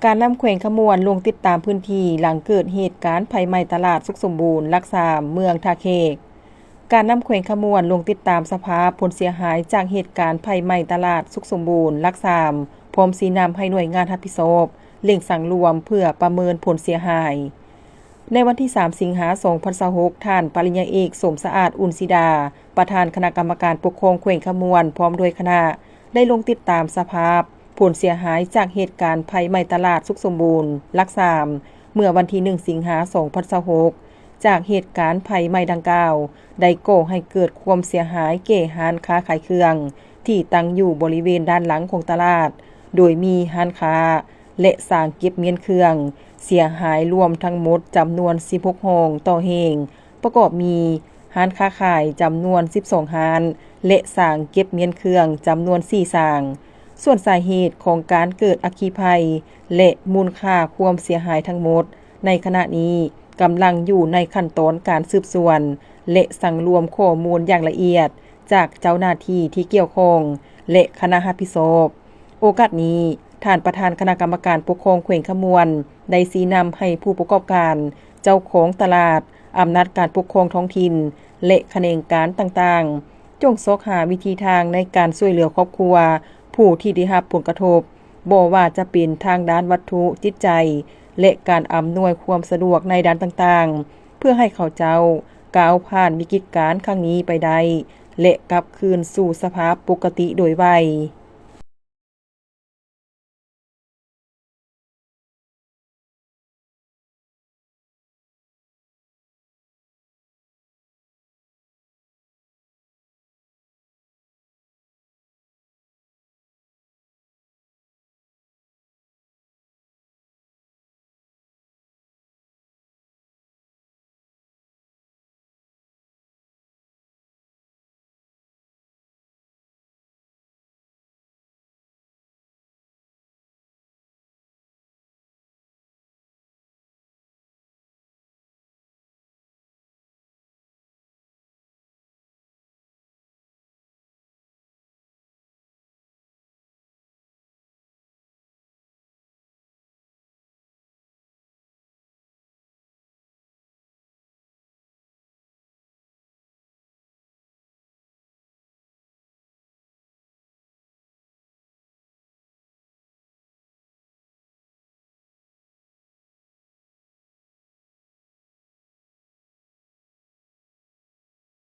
ການນຳແຂວງຄຳມ່ວນລົງຕິດຕາມພື້ນທີ່ ຫຼັງເກີດເຫດການໄຟໄໝ້ຕະຫຼາດສຸກສົມບູນຫຼັກສາມ ເມືອງທ່າແຂກ. ການນຳແຂວງຄຳມ່ວນລົງຕິດຕາມສະພາບຜົນເສຍຫາຍຈາກເຫດການໄຟໄໝ້ຕະຫຼາດສຸກສົມບູນຫຼັກສາມ ພ້ອມຊີ້ນຳໃຫ້ໜ່ວຍງານຮັບຜິດຊອບເລັ່ງສັງລວມເພື່ອປະເມີນຜົນເສຍຫາຍ. ໃນວັນທີສາມ ສິງຫາ ສອງພັນຊາວຫົກ ທ່ານປະລິນຍາເອກ ສົມສະອາດ ອຸ່ນສີດາ ປະທານຄະນະກຳມະການປົກຄອງແຂວງຄຳມ່ວນ ພ້ອມດ້ວຍຄະນະ ໄດ້ລົງຕິດຕາມສະພາບຜົນເສຍຫາຍຈາກເຫດການໄຟໄໝ້ຕະຫຼາດສຸກສົມບູນຫຼັກສາມ ເມື່ອວັນທີໜຶ່ງ ສິງຫາ ສອງພັນຊາວຫົກ. ຈາກເຫດການໄຟໄໝ້ດັ່ງກ່າວ ໄດ້ກໍ່ໃຫ້ເກີດຄວາມເສຍຫາຍແກ່ຮ້ານຄ້າຂາຍເຄື່ອງ ທີ່ຕັ້ງຢູ່ບໍລິເວນດ້ານຫຼັງຂອງຕະຫຼາດ, ໂດຍມີຮ້ານຄ້າ ແລະ ສາງເກັບມ້ຽນເຄື່ອງເສຍຫາຍລວມທັງໝົດຈຳນວນສິບຫົກຫ້ອງຕໍ່ແຫ່ງ, ປະກອບມີຮ້ານຄ້າຂາຍຈຳນວນສິບສອງຮ້ານ ແລະ ສາງເກັບມ້ຽນເຄື່ອງຈຳນວນສີ່ສາງ. ສ່ວນສາເຫດຂອງການເກີດອັກຄີໄພ ແລະ ມູນຄ່າຄວາມເສຍຫາຍທັງໝົດ ໃນຂະນະນີ້ກຳລັງຢູ່ໃນຂັ້ນຕອນການສືບສວນ ແລະ ສັງລວມຂໍ້ມູນຢ່າງລະອຽດຈາກເຈົ້າໜ້າທີ່ທີ່ກ່ຽວຂ້ອງ ແລະ ຄະນະຮັບຜິດຊອບ. ໂອກາດນີ້, ທ່ານປະທານຄະນະກຳມະການປົກຄອງແຂວງຄຳມ່ວນ ໄດ້ຊີ້ນຳໃຫ້ຜູ້ປະກອບການ, ເຈົ້າຂອງຕະຫຼາດ, ອຳນາດການປົກຄອງທ້ອງຖິ່ນ ແລະ ຂະແໜງການຕ່າງໆ ຈົ່ງຊອກຫາວິທີທາງໃນການຊ່ວຍເຫຼືອຄອບຄົວຜູ້ທີ່ໄດ້ຮັບຜົນກະທົບ, ບໍ່ວ່າຈະເປັນທາງດ້ານວັດຖຸ, ຈິດໃຈ ແລະ ການອຳນວຍຄວາມສະດວກໃນດ້ານຕ່າງໆ ເພື່ອໃຫ້ເຂົາເຈົ້າກ້າວຜ່ານວິກິດການຄັ້ງນີ້ໄປໄດ້ ແລະ ກັບຄືນສູ່ສະພາບປົກກະຕິໂດຍໄວ.